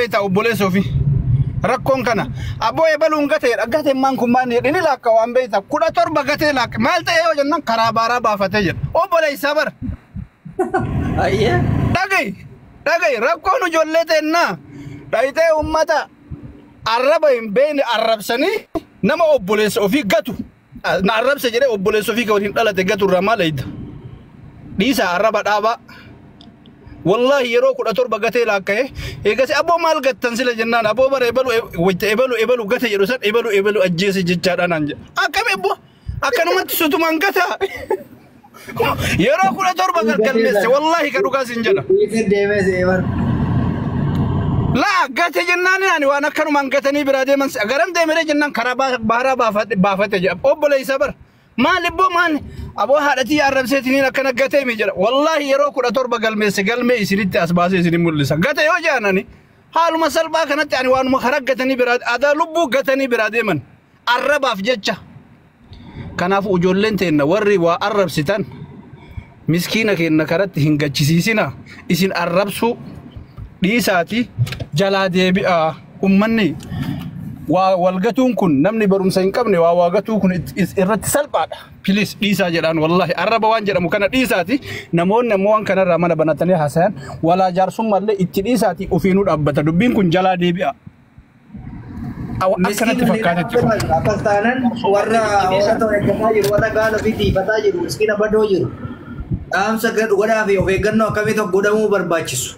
Beektaa obboleessa ofii. Rakkoon kana abboo ebaluun gateedha. Gateen maan kun maan jedhini laakka waan beektaa 17 gatee laakka maal ta'e yoo jennaan karaa baaraa baafatee jedha. Obboleessaa bara. Ayyee. Dhagayi dhagayi, rakkoon ijoollee teennaa dhayitee uummata arraba hin beekne arrabsanii nama obboleessa ofii gatu. Na arrabse jedhee obboleessa ofii kan waliin dhalate gatu irraa maal eeyda? Dhiisaa, arraba dhaabaa. Wallahi yeroo 17 gatee laakka'e. Eegasi aboo maal gattan sila jennaan, aboo bara ebalu wayita ebalu ebalu gate jedhu san ebalu ebalu ajjeese jechaadha naan jedha. Akkami abbo, akkanumatti sutumaan gataa? Yeroo 17 galgalmeesse, wallahi ka dhugaa sin jedha. Dhiisee deemee seebar. Laa, gate jennaan ani waan akkanumaan gatanii biraa deeman garam deemee jennaan karaa baaraa baafate jedha. Obboleessa bara. Maal ibboo, maal aboo, haadhatii arrabseetiniin akkana gatee mi jedha. Wallahi yeroo 17 galmeesse, galmee isinitti as baasee isin mul'isa. Gate yoo jedhanani haaluma salphaa kanatti ani waanuma karaa gatanii biraa adaa lubbuu gatanii biraa deeman arrabaaf jecha. Kanaafuu ijoolleen teenna warri waa arrabsitan miskiina keenna karatti hin gachisiisina. Isin arrabsuu dhiisaati jalaa deebi'aa. Ummanni waa walgatuun kun, namni barumsa hin qabne waa waa gatuu kun irratti salphaadha. Please dhiisaa jedhaan, wallahi arraba waan jedhamu kana dhiisaati. Namoonni ammoo waan kanarraa mana banatanii haasayan walaa jaarsummallee itti dhiisaati, ofiinuu dhaabbata. Dubbiin kun jalaa deebi'a. Akkanatti fakkaatetti kun. Akkas taanaan warra warra eeggataa jiru, warra gaala ofii tiifataa jiru, miskiina badoo jiru. Dhaamsa godhaa fi of eeggannoo akkamii tokko godhamuu barbaachisu?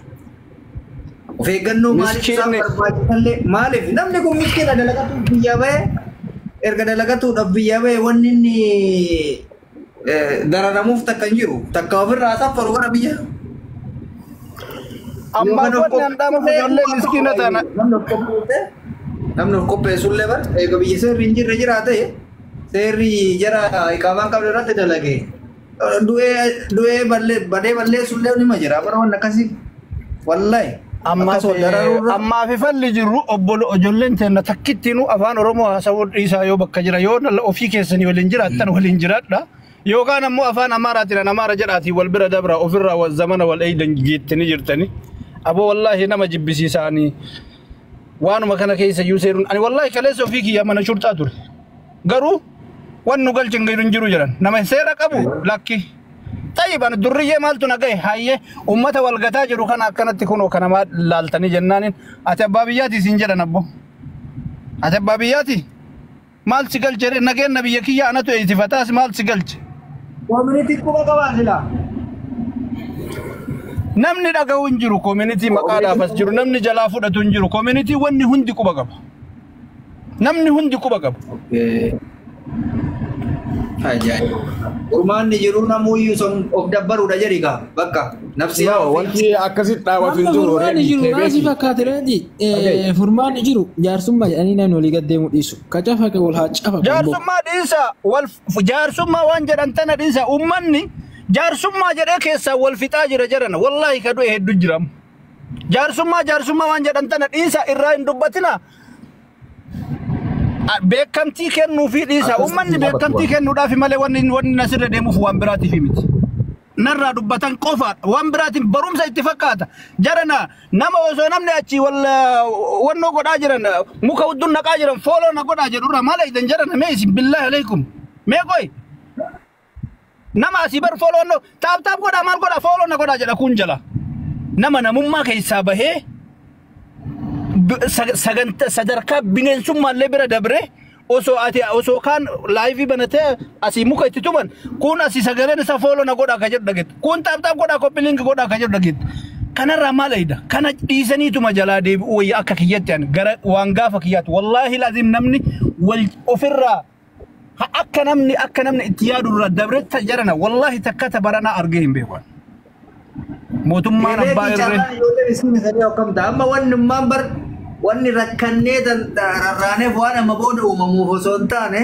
Of eeggannoo maaliif isaan barbaachisallee, maaliif namni kun miskiina dalagatuuf biyya bahe, erga dalagatuudhaaf biyya bahe wanni inni dararamuuf takka hin jiru, takka ofirraa saffaru gara biyya. Ammaaf wanni an dhaamuuf ijoollee miskiina tana. Namni of qopheesse, namni of qopheessullee bar eega biyya seerri hin jirre jiraate, seerri jara iqaamaan qabne irratti dalage, du'ee du'ee ballee badee balleessullee nima jira bara waan akkasii, wallahi. Ammaaf Akkas wal dararuurra. Ammaaf falli jiru obbolo ijoolleen teenna takkittiinuu afaan Oromoo haasawuu dhiisaa. Yoo bakka jira yoo ofii keessanii waliin jiraattan waliin jiraadha. Yookaan ammoo afaan Amaaraatiin an Amaara jedhaatii wal bira dabra, ofirraa wal zamana wal eeydan geettanii jirtani. Aboo wallaahi nama jibbisiisaanii waanuma kana keessa iyyuu seeruun ani wallaahi kaleessa ofii kiyya mana shurxaa ture. Garuu wan nu galchin hin jiru jedhan, nama seera qabu lakki. Tayyib ani durriyyee maaltu na gahe? Hayyee, ummata wal gataa jiru kana akkanatti kunoo kana maal laaltanii jennaaniin, ati abbaa biyyaati isin jedhan. Abbo, ati abbaa biyyaati, maal si galche? Nageenya biyya kiyya anatu eeysifataas, maal si galche? Community quba qabaa silaa. Namni dhaga'u hin jiru, community maqaadhaaf as jiru namni jalaa fudhatu hin jiru. Community wanni hundi quba qaba. Namni hundi quba qaba. Ajaa'iba. Furmaanni jiru namuyyuu son of dabbaruudha jedhi kaa bakka nafsi. No, wanti akkasitti dhaabatu hin Amma jiru. furmaanni Reedi jiru maal si keebeeki. fakkaate, Reedi? Okay. Furmaanni jiru jaarsummaa jedhanii namni walii gad deemuu dhiisu. Ka cafaqe wal haa cafaqu ammoo. Jaarsummaa dhiisa, wal jaarsummaa waan jedhan tana dhiisa. Ummanni jaarsummaa jedhee keessaa wal fixaa jira jedhan, wallaahi ka du'e hedduu jira. Jaarsummaa jaarsummaa waan jedhan tana dhiisa, irraa hin dubbatina. Beekamtii kennuufii dhiisa. Akkasitti Ummanni dhaabatu beekamtii waan. kennuudhaaf malee wanni nasirra deemuuf waan biraatiif miti. Narraa dubbatan qofaadha. Waan biraatiin barumsa itti fakkaata. Jarana nama osoo namni achii wal wannoo godhaa jiran, muka hudduu naqaa jiran, follow na godhaa jedhurra maal eegdan jarana? Mee isin billaahi alaikum. Mee qoy. Nama asii bar follow no tap tap godhaa, maal godhaa, follow na godhaa jedha kun jala. Nama namummaa keessaa bahee saganta sadarkaa bineensummaallee bira dabre, osoo ati osoo kaan live banatee asii muka itti tuman, kun asii sagaleen isaa follow na godhaa ka jedhu dhageette, kun tap tap godhaa, copy link godhaa ka jedhu dhageette. Kanarraa maal eeyda? Kana dhiisaniituma jalaa deebi'uu wayya akka kiyyatti. Ani gara waan gaafa kiyyaatti, wallaahi lazim, namni wal ofirraa akka namni itti yaadu irraa dabre jarana wallaahi takka tabaranaa argee hin beeku. Mootummaan abbaa Keebeekii irree. Carraan ijoollee miskiina sadii akkam ta'a? Amma wanni ummaan bar wanni rakkannee rarraaneef waan amma booda uumamuuf osoo hin taane,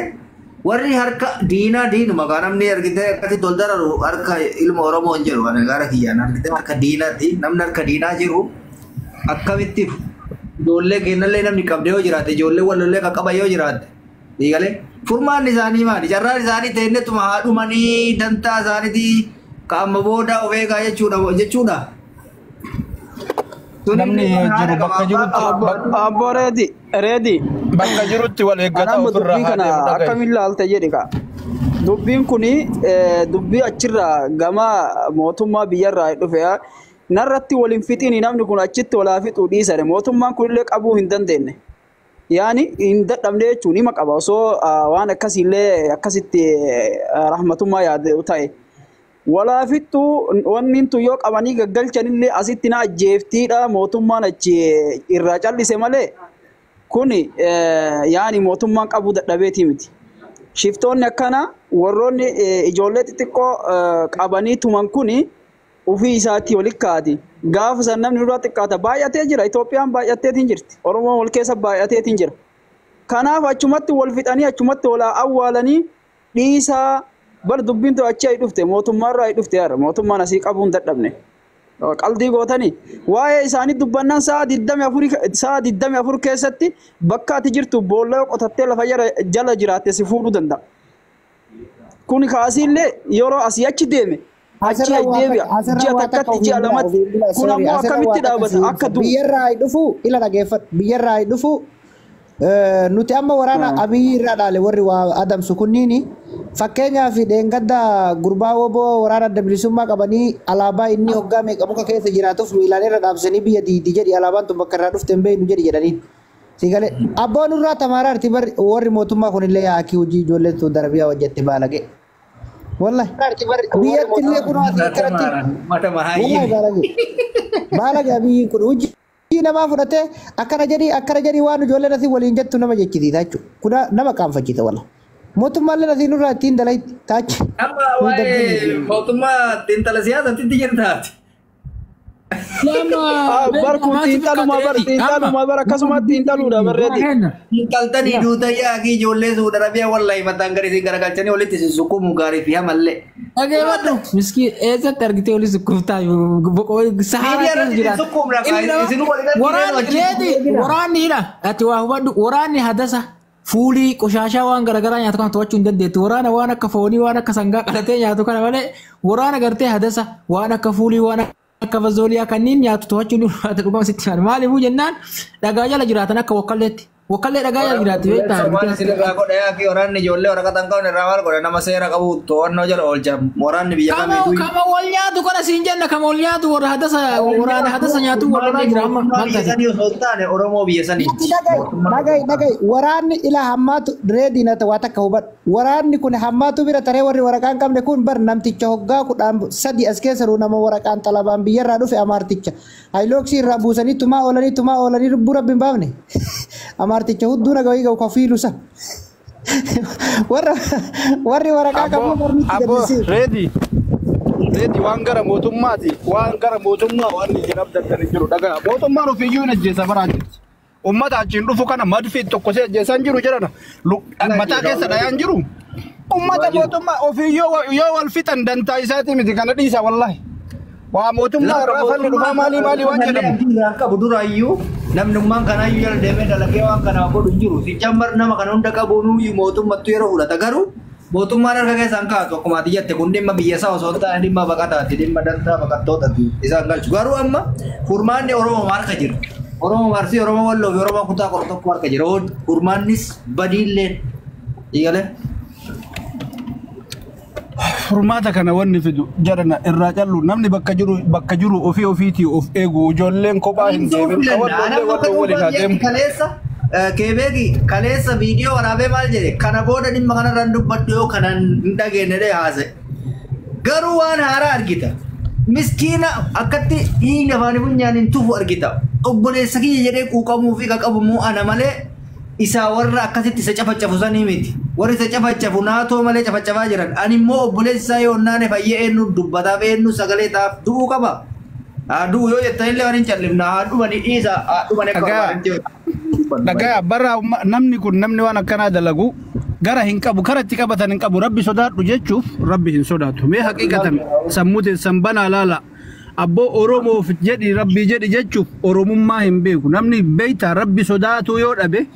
warri harka diinaa diinuma kaa namni argitee akkasitti ol dararu harka ilma Oromoo hin jiru. Ani gara kiyyaan argitee harka diinaati, namni harka diinaa jiru akkamitti ijoollee kennallee namni qabdee yoo jiraate, ijoollee wallollee qaqqaba yoo jiraate, diigalee furmaanni isaanii maali? Carraan isaanii teennetuma haa dhumanii dantaa isaaniitii ka amma booda of eegaa jechuudha jechuudha. Namni jiru bakka jirutti Abbo Reedi Reedi. Bakka jirutti wal eeggataa Anamma ofirraa dubbii haa kana deemu dhaga'i. akkamiin ilaalta jedhi ka. Dubbiin kuni dubbii achirraa gama mootummaa biyyarraa dhufe narratti wal hin fixiini namni kun achitti walaa fixuu dhiisare mootummaan kunillee qabuu hin dandeenye. Yaani hin dadhabne jechuun hima qaba osoo waan akkasiillee akkasitti rahmatummaa yaade ta'e. Walaa fixuu wanni tun yoo qabanii gaggalchanillee asitti na ajjeeftiidha mootummaan achi irraa callise malee kuni yaani mootummaan qabuu dadhabeetii miti. Shiftoonni akkana warroonni ijoollee xixiqqoo qabanii tuman kuni ofii isaatii walitti kaati. Gaafa san namni nurraa xiqqaata baay'atee jira. Itoophiyaan baay'atteetiin jirti. Oromoon wal keessa baay'ateetiin jira. Kanaaf achumatti wal fixanii achumatti wal awwaalanii dhiisaa bar dubbiin tun achi ayi dhufte mootummaarraa ayi dhufte yaara mootummaan asii qabuu hin dadhabne. Qaldii gootanii waa'ee isaanii dubbannaan sa'a 24 keessatti bakka ati jirtu boolla yoo qotattee lafa jala jiraatte si fuudhuu danda'a. Kun kaasiillee yeroo asii achi deeme achi Asirra achi waa deebi'a takka asirra ji'a waa takka takkatti ji'a ofiin bula lamatti ofiin bula kun sorry ammoo asirra waa akkamitti takka dhaabata si akka ibsa du'u. biyyarraa hin dhufu ila dhageeffadhu biyyarraa hin dhufu nuti amma waraana Abiyyi irraa dhaale warri waa adamsu kunniini fakkeenyaaf dheengadda gurbaa woboo waraana adda bilisummaa qabanii alaabaa inni hoggaa meeqa muka keessa jiraatuuf miilaan irra dhaabsanii biyya diidi jedhi alaabaan tun bakka irraa dhufte hin beeknu jedhi jedhaniin. Sigale abboon irraa tamaaraarti barri warri mootummaa kunillee yaakii hojii ijoolleen tun darbiyaa hojjette baalage. Wallahi biyyatti illee kunoo asii akkanatti Mata wallahi mahaayyimi. baalage. Baalage Abiyyiin kun hojii namaa fudhatee akkana jedhii waan ijoolleen asii waliin jettu nama jechisiisa jechuudha. Kuna nama qaanfachiisa walla. Mootummaallee asii nurraa ittiin dalayti taachi. Amma waa'ee mootummaa xiinxala siyaasaatti jirtaati. Bar kun xiinxaluma bar xiinxaluma bar akkasumatti xiinxaluudha barreedi. Xiinxaltanii duuta yaaqii ijoollee Suudi Arabiyaa wallahi mataan gadi isin garagalchanii walitti isin sukkumu gaarii fi hamallee. Dhageeffadhu. Miskiin eessatti argitee olii sukkuuftaa saharaa Miidiyaa keessa irratti isin jiraata. sukkuumna Ilmi namaa isin walitti waraanni reeti waraanni hidha. Ati waa hubadhu waraanni hadasa fuulii qoshaashaa waan garaagaraa nyaatu kana to'achuu hin dandeettu. Waraana waan akka foonii waan akka sangaa qalatee nyaatu kana malee waraana gartee hadasa waan akka fuulii waan akka fazooliyaa kanneen nyaatu to'achuu ni ulfaata dhugama sitti himan. Maaliifuu jennaan dhagaa jala jiraatan akka wakkalleetti. Wakkallee dhagaa jala jiraatti beektaa Waan argitee. isin irraa godha yaaqii waraanni ijoollee waraqaa hin qabne irraa maal godha nama seera qabu to'annoo jala oolcha waraanni biyya Kama kamiitu. kama wal nyaatu kana siin jenna kama wal nyaatu warra hadasa waraana hadasa nyaatu wal lolaa jira amma Mootummaa maal biyya taate. sanii osoo hin taane Oromoo biyya saniiti. Dhaga'i dhaga'i dhaga'i waraanni ila hammaatu reediin haa ta'u waa takka hubadhu. Waraanni kun hammaatu bira taree warri waraqaa hin qabne kun bar namticha hoggaa 13 as keessa jiru nama waraqaan xalabaan biyyarraa dhufe amaarticha. Haayilooksii irraa buusanii tumaa oolanii lubbuu rabbi hin baafne. Amaarticha hudduu naga wayii gahu kafiilu san. Warra warri waraqaa qabu Abbo mormitti abbo gaddisiisu. reedi reedi waan gara mootummaati waan gara mootummaa waan isin abdattan hin jiru dhagaa mootummaan ofiiyyuu hin ajjeesa baraa jirti. Uummata achiin dhufu kana madfi tokkosee ajjeesaa hin jiru jedhana mataa keessa dhayaan jiru. Uummata mootummaa ofiiyyuu yoo wal fixan dantaa isaatii miti kana dhiisa wallahi. Waa mootummaa irraa falli dhufaa maalii maalii waan jedhamu. Irraa qabu duraayyuu namnummaan kanaayyuu jala deemee dalagee waan kana godhu hin jiru. Sichammar nama kana hunda qabuun mootummattu yeroo fudhata garuu mootummaan harka keessaan kaatu akkuma ati jette kun dhimma biyya isaa osoo hin taane dhimma baqataati dhimma dantaa baqattootaati isaan galchu. Garuu amma furmaanni Oromoo harka jira. Oromoo Arsii, Oromoo Walloo fi Oromoo kutaa 11 harka jira. Furmaannis badiilleen. Eegalee. Furmaata kana wanni fidu jedhana irraa callu namni bakka jiru ofii ofiitii of eegu ijoolleen kophaa hin deemin wallollee walloo waliin haa deemu. Kaleessa keebeeki kaleessa viidiyoo waraabee maal jedhe kana booda dhimma kanarraan dubbadhu yoo kanan hin dhageenye dhee haase. Garuu waan haaraa argita. Miskiina akkatti dhiigni afaan funyaan hin tufu argita. Obboleessa kiyya jedhee quuqamuu fi qaqabumuu ana malee isaa warra akkasitti isa cafacafu sanii miti. Warri isa cafacafu naatoo malee cafacafaa jiran. Ani immoo obboleessi isaa yoo naane fayyee eenyu dubbataaf eenyu sagalee taaf du'uu qaba. Haa du'u yoo jettan illee waan hin callifna. Haa dhumani dhiisa. Haa dhumani akka Dhagaa barbaadan. dhagaa barra namni kun namni waan akkanaa dalagu gara hin qabu kara itti qabatan hin qabu rabbi sodaadhu jechuuf rabbi hin sodaatu. Mee haqiiqatan sammuu teessan banaa laala. Abboo Oromoof jedhi rabbi jedhi jechuuf Oromummaa hin beeku. Namni beeyta rabbi sodaatu yoo dhabe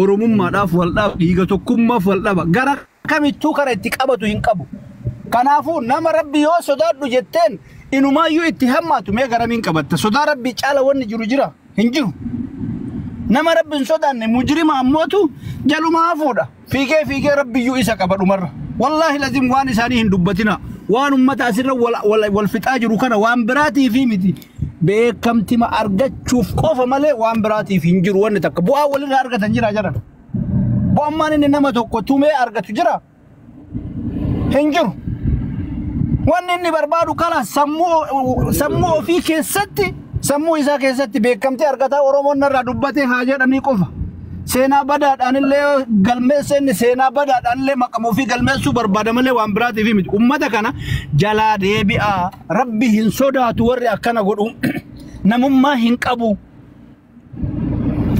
Oromummaadhaaf wal dhaba dhiiga tokkummaaf wal dhaba gara kamittuu kara itti qabatu hin qabu. Kanaafuu nama rabbi yoo sodaadhu jetteen Inumaayyuu itti hammaatu mee garamiin qabatta? Sodaa rabbii caala wanni jiru jira hin jiru. Nama rabbi hin sodaanne mujrima ammootu jalumaa hafuudha. Fiigee fiigee rabbiyyuu isa qaba dhumarra. Wallaahi lazim waan isaanii hin dubbatina. Waan ummata asirra wal fixaa jiru kana waan biraatiif miti. Beekamtima argachuuf qofa malee waan biraatiif hin jiru wanni takka. Bu'aa walirraa argatan jira jaran. Bu'ammaan inni nama tokko tumee argatu jira hin jiru. Wanni inni barbaadu kala sammuu ofii keessatti sammuu isaa keessatti beekamtii argataa Oromoon narraa dubbatee haa jedhanii qofa. Seenaa badaadhaan illee galmeessa inni seenaa badaadhaan illee maqama ofii galmeessuu barbaada malee waan biraatiif miti. Ummata kana jalaa deebi'aa rabbi hin sodaatu warri akkana godhu namummaa hin qabu.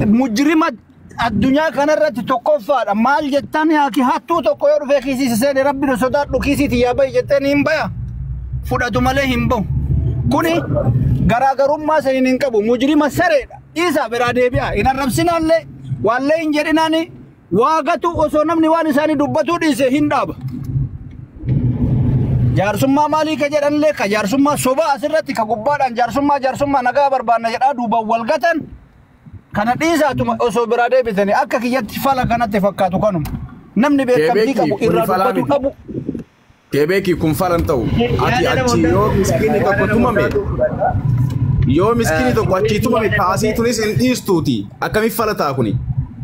Mujrima addunyaa kanarratti tokkoffaadha. Maal jettan haaki hattuu tokko yoo dhufee kiisii seene rabbi nu sodaadhu kiisiiti yaa bahi jetteen hin baya. Fudhatu malee hin bahu. Kuni garaagarummaa saniin hin qabu. Mujrima sareedha. Dhiisaa biraa deebi'a. Hin arrabsinaallee waallee hin jedhinaani waagatu osoo namni waan isaanii dubbatuu dhiise hin dhaaba. Jaarsummaa maalii ka jedhanillee ka jaarsummaa sobaa asirratti ka gubbaadhaan jaarsummaa jaarsummaa nagaa barbaanna jedhaa duubaan wal gatan. Kana dhiisaatuma osoo biraa deebitanii akka kiyyatti fala kanatti fakkaatu kanuma. Namni beekamtii qabu irraa dubbatu qabu. Kebeeki kun falan ta'u. Ati achi yoo miskiinni tokko tumame yoo miskiinni tokko achi tumame kaasii tunis hin dhiistuuti. Akkamiif fala ta'a kuni?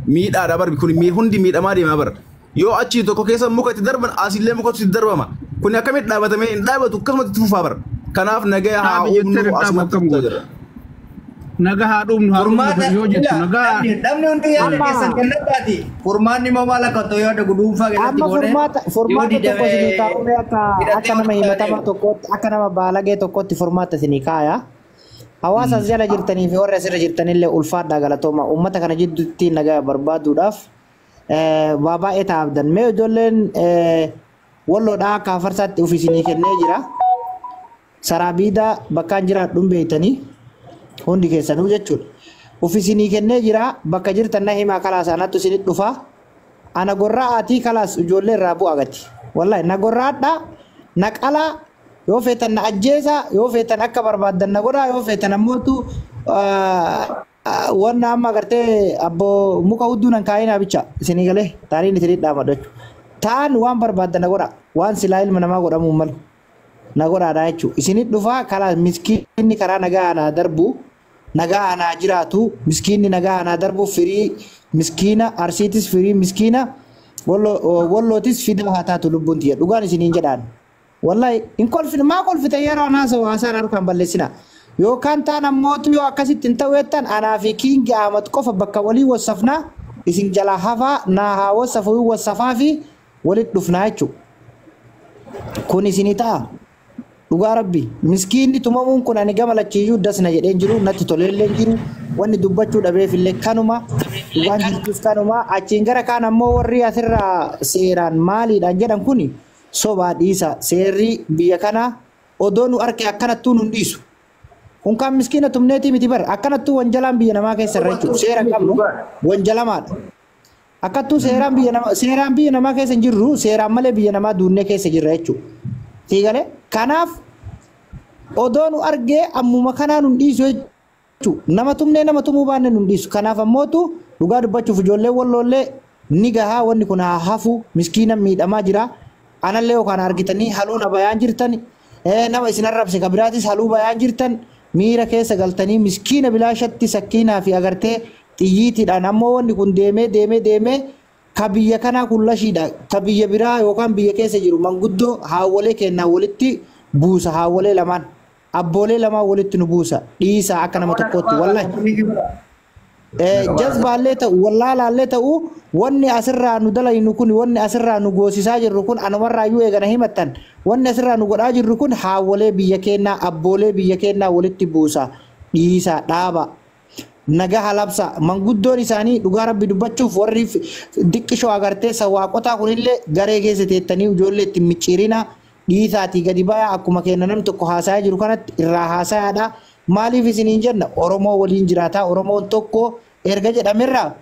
Miidhaadha barbi kun hundi miidhamaa deemaa bara. Yoo achi tokko keessa muka itti darban asillee muka itti darbama. Kuni akkamitti dhaabatamee hin dhaabatu akkasumatti itti fufaa bara. Kanaaf nagaa haa uumnu asumatti jira. Nagaa haa dhumnu haa dhumnu yoo jettu nagaa. Namni hundi yaada keessan kennadhaati. Furmaanni immoo maal akka ta'u yaada guduunfaa keessatti Amma furmaata tokko isinii kaa'ume akka nama himatamaa tokkootti akka nama baalagee tokkootti furmaata isinii kaaya. Hawaasa as jala jirtanii fi warra asirra jirtanillee ulfaadhaa galatooma. Uummata kana jidduutti nagaa barbaaduudhaaf waa baay'ee taa'abdan. Mee ijoolleen walloodhaa akka afarsaatti of isinii kennee jira. Saraabiidaa bakkaan jiraadhuun beeytanii. Hundi keessanuu jechuudha. Of isinii kennee jira bakka jirtan na himaa kalaas anattu isinit dhufa. Ana gorra'aatii kalaas ijoollee irraa bu'aa gati. Wallahi na gorra'aadhaa na qalaa yoo feetan na ajjeesaa yoo feetan akka barbaaddan na godhaa yoo feetan ammootu wanna amma agartee abboo muka hudduu nan kaa'inaa bicha isinii galee taaniin isinit dhaamadha jechuudha. Taan waan barbaaddan na godhaa waan silaa ilma namaa godhamuu malu. Na godhaadha jechuudha. Isinit dhufaa karaa miskiinni karaa nagaa anaa darbu nagaa anaa jiraatu miskiinni nagaa anaa darbu firii miskiina arsiitis firii miskiina wallootis fidaa haa taatu lubbuun tiyya dhugaan isiniin jedhaan. Wallahi hin kolfine maa kolfite yeroo anaa haasa'u haasaan harkaan balleessina. Yookaan taan ammootu yoo akkasitti hin ta'u jettan anaa fi Kiingi Ahmad qofa bakka walii wassafnaa isin jalaa hafaa naa haa wassafu wassafaa fi walitti dhufnaa jechuudha. Kun isinii ta'a. Dhugaa rabbi miskiinni tumamuun kun ani gama lachiiyyuu dasna jedheen jiru natti toleellee jiru wanni dubbachuu dhabeef illee kanuma dhugaan jirtus kanuma achiin gara kaan ammoo warri asirraa seeraan maaliidhaan jedhan kun sobaa dhiisa seerri biyya kanaa odoo nu arge akkanattuu nun dhiisu. Kun kan miskiina tumneetii miti bar akkanattuu wanjalaan biyya namaa keessa irra jechuudha seera qabnu wanjalamaadha. Akkattuu seeraan biyya namaa keessa hin jirru seeraan malee biyya namaa duunnee keessa jirra jechuudha. Siigalee kanaaf odoo nu argee ammuma kanaa nun dhiisu jechuudha. Nama tumnee nama tumuu baanne nun dhiisu. Kanaaf ammootu dhugaa dubbachuuf ijoollee walloollee ni gahaa wanni kun haa hafu miskiina miidhamaa jira. Anallee yookaan argitanii haluu na bayaan jirtan nama isin arrabse ka biraatis haluu bayaan jirtan miira keessa galtanii miskiina bilaashatti sakkiinaa fi agartee xiyyiitiidhaan ammoo wanni kun deemee deemee deemee ka biyya kanaa kun lashiidha. Ka biyya biraa yookaan biyya keessa jiru manguddoo haawwalee kennaa walitti buusa haawwalee lamaan abboolee lamaan walitti nu buusa dhiisa akka nama tokkootti wallahi. Jazbaallee ta'u wallaalaallee ta'u wanni asirraa nu dalaynu kun wanni asirraa nu goosisaa jirru kun anumarraayyuu eegana himattan wanni asirraa nu godhaa jirru kun haawwalee biyya kennaa abboolee biyya kennaa walitti buusa dhiisa dhaaba. Nagaa halabsa manguddoon isaanii dhugaa rabbi dubbachuuf warri diqqishoo agartee sawaaqotaa kunillee garee keessa teettanii ijoollee ittiin micciirina dhiisaatii gadi bayaa akkuma kenna namni tokko haasayaa jiru kanatti irraa haasayaadha. Maaliif isiniin jenna Oromoo waliin jiraataa Oromoon tokko erga jedhamerraa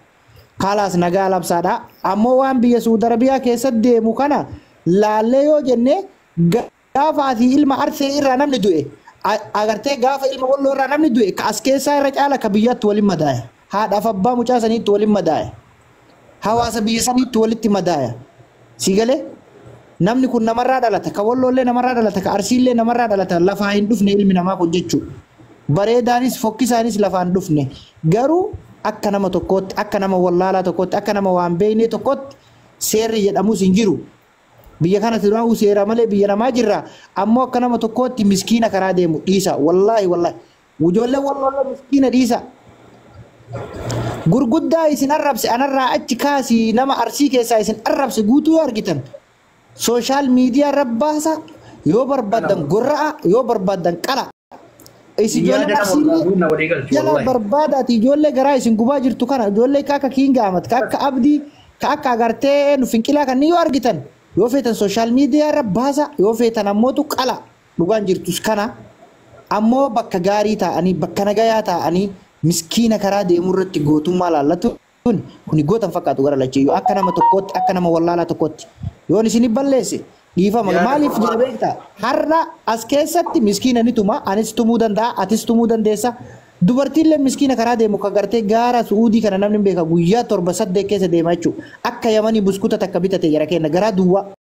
kalaas nagaa labsaadha. Ammoo waan biyya Suudi Arabiyaa keessatti deemu kana laallee yoo jenne gaafa asii ilma arsee irraa namni du'e Agartee gaafa ilma walloo irraa namni du'e ka as keessaa irra caala ka biyyaatti waliin madaaya. Haadhaaf abbaa mucaa saniitti waliin madaaya. Hawaasa biyya saniitti walitti madaaya. Si galee namni kun namarraa dhalata ka walloollee namarraa dhalata ka arsiillee namarraa dhalata lafaa hin dhufne ilmi namaa kun jechuudha. Bareedaanis fokkisaanis lafaa hin dhufne garuu akka nama tokkootti akka nama wallaalaa tokkootti akka nama waan beekne tokkootti seerri jedhamus hin jiru. Biyya kana tunaa'u seera malee biyya namaa jirra. Ammoo akka nama tokkootti miskiina karaa deemu dhiisa. Wallaahi wallaahi. Ijoollee walloolee miskiina dhiisa. Gurguddaa isin arrabse anarraa achi kaasii nama arsii keessaa isin arrabse guutuu yoo argitan social media irra baasa yoo barbaaddan gorra'a yoo barbaaddan qala. Isin ijoolleen arsiillee jala barbaadaati ijoollee garaa isin gubaa jirtu kana ijoollee ka akka Kiinga Ahmad ka akka Abdii ka akka agartee nu finqilaa kan yoo argitan yoo feetan social media irra baasa yoo feetan ammootu qala dhugaan jirtus kana ammoo bakka gaarii taa'anii bakka nagayaa taa'anii miskiina karaa deemuu irratti gootummaa laallatu kuni gootan fakkaatu gara lachiyyuu akka nama tokkootti akka nama wallaalaa tokkootti yoon isin balleesse dhiifama maaliif jedha beektaa har'a as keessatti miskiina ni tuma anis tumuu danda'a atis tumuu dandeessa dubartiillee miskiina karaa deemu kan gartee gaara su'uudii kana namni hin beeka guyyaa 7 8 keessa deema jechuudha akka yamanii buskuta takka bitate jara kenna garaa duwwaa.